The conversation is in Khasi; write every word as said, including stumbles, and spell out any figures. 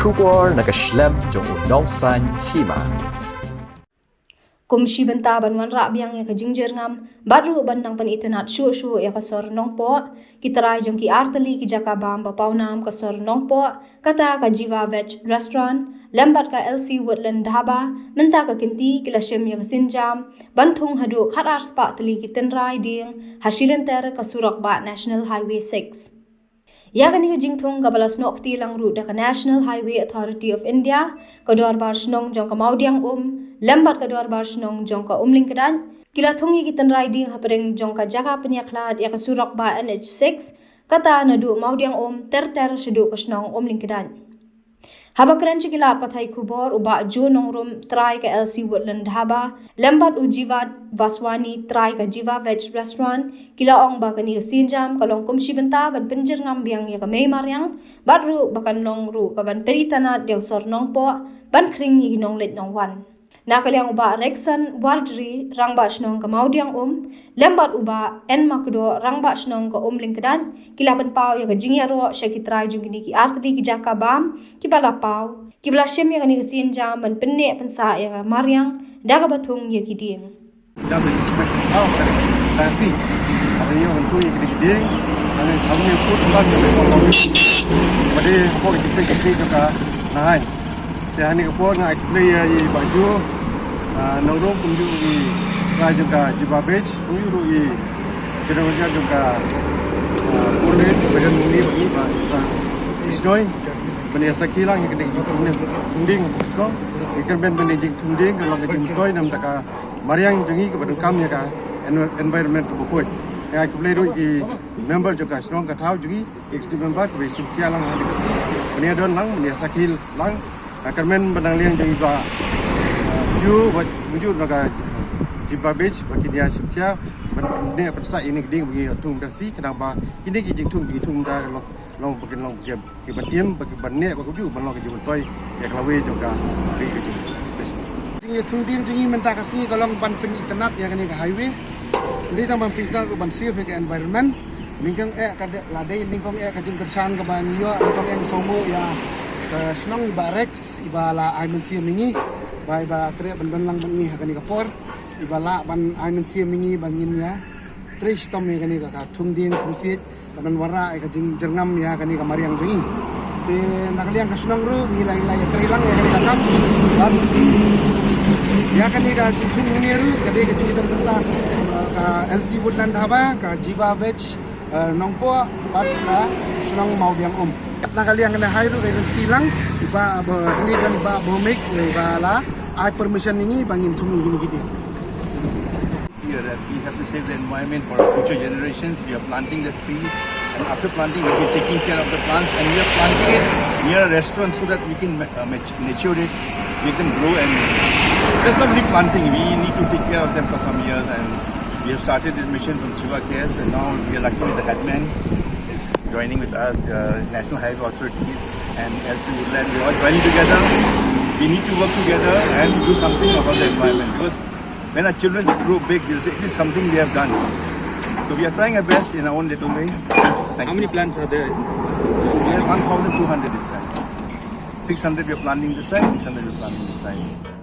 Khubor na ka shlem jong u Nongsaiñ Hima. Kum shi bynta ban wanrah biang ïa ka jingjyrngam bad ruh ban nang pynitynnad shuh shuh ïa ka sor Nongpoh, ki trai jong ki artylli ki jaka bam ba pawnam ka sor Nongpoh, kata ka Jiva Veg Restaurant lem bad ka L C Woodland Dhaba, mynta ka kynti ki la shim ïa ka sienjam ban thung haduh khatar spah tylli ki tynrai dieng ha shilynter ka surok bah National Highway six. Ïa kane ka jingthung kaba la snoh kti lang ruh da ka National Highway Authority of India, ka Dorbar Shnong jong ka Mawdiang Um lem bad ka Dorbar Shnong jong ka Umlyngkdait, ki la thung ïa ki tynrai dieng hapdeng jong ka jaka pynïakhlad ïa ka surok bah N H six, kata naduh Mawdiang Um ter ter shaduh ka shnong Umlyngkdait. Haba kren sha ki lad pathai khubor, u Bah Joe Nongrum, trai ka L C Woodland Dhaba, lem bad u Jiva Vaswani, trai ka Jiva Veg Restaurant, ki la ong ba kane ka sienjam ka long kum shi bynta ban pynjyrngam biang ïa ka mei mariang bad ruh ba kan long ruh kaban pynitynnad ïa ka sor Nongpoh ban khring ïa ki nongleit nongwan. Na ka liang u Bah Rexon Wardri, Rangbah Shnong ka Mawdiang Um, lem bad u Bah N Makdoh, Rangbah Shnong ka Umlyngkdait, ki la pynpaw ïa ka jingïaroh sha ki trai jong kine ki artylli ki jaka bam kiba la paw, kiba la shim ïa kane ka sienjam ban pynneh pynsah ïa ka mariang da kaba thung ïa ki dieng. Ïa, ba ïoh ban thung ïa ki dieng, hangne hangne put ban ïa ka, ba dei hapoh ka jingpeit jingpeit jong ka Nahaiñ. Te hangne ka por nga ai khublei ïa i Bah Joe, ah, Nongrum, kumjuh i trai jong ka Jiva Veg, kumjuh ruh i General Manager jong ka, ah, Purlin, Badan Muni, bad i Bah Sa Isnoi ban ïa sakhi lang ïa ka jingthung dieng. Ngi kyrmen ba ka jingthung dieng ka long ka jingmyntoi namar ka mariang jong ngi kaba donkam ïa ka env-, environment kaba khuid. Nga ai khublei ruh ïa ki member jong ka shnong ka thaw jong ngi, executive member kaba ïa shim khia lang ha kane ka, ban ïa don lang, ban ïa sakhi lang. Nga kyrmen ba na ka liang jong i Bah, ah, Joe bad kumjuh na ka Jiva Veg ba kin ïa shim khia ban neh pynsah ïa kine ki dieng ba ngi ïa thung mynta shi, khnang ba kine ki jingthung ki thung mynta long, long ba kin long ba kin, ki ban im, ba kin ban neh, ba kumjuh ban long ka jingmyntoi ïa ka lawei jong ka ri ka jong. Jingïathung dieng jong ngi mynta ka sngi ka long ban pynitynnad ïa kane ka highway. Ym dei tang ban pynitynnad ruh ban save ïa ka environment. Nyngkong eh ka de-, la dei nyngkong eh ka jingkyrshan kaba ngi ïoh, nyngkong eh ngi sngewbha ïa ka shnong i Bah Rex, iba la ai mynsiem ïa ngi, ba iba treh ban don lang bad ngi ha kane ka por, iba lah ban ai mynsiem ïa ngi ba ngin ïa trei shitom ïa kane ka, ka thung dieng thung siej, ban wanrah ïa ka jingjyrngam ïa kane ka mariang jong ngi. Te na ka liang ka shnong ruh ngi la, ngi la ïa trei lang ïa kane ka kam. Bad ïa kane ka jingthung hangne ruh ka dei ka jingdon bynta, eh, ka L C Woodland Dhaba, ka Jiva Veg, eh, Nongpoh bad ka shnong Mawdiang Um. Na ka liang kane hai ruh ka ïa kti lang, i Bah, ba, hangne don i Bah Bhowmik, eh, iba la ai permission ïa ngi ba ngin thung ïa kine ki dieng. Here that we have to save the environment for our future generations. We are planting the trees, and after planting, we'll be taking care of the plants, and we are planting it near a restaurant so that we can ma-, uh, mat-, mature it, make them grow, and just not only planting, we need to take care of them for some years, and we have started this mission from Jiva Cares, and now we are lucky with the headman is joining with us, the National Highway Authority and L C Woodland, we all joining together. We need to work together and do something about the environment, because when our children grow big, they'll say, "It is something they have done." So we are trying our best in our own little way. Thank you. How many plants are there? We have one thousand two hundred this time. Six hundred we are planting this side, six hundred we are planting this side.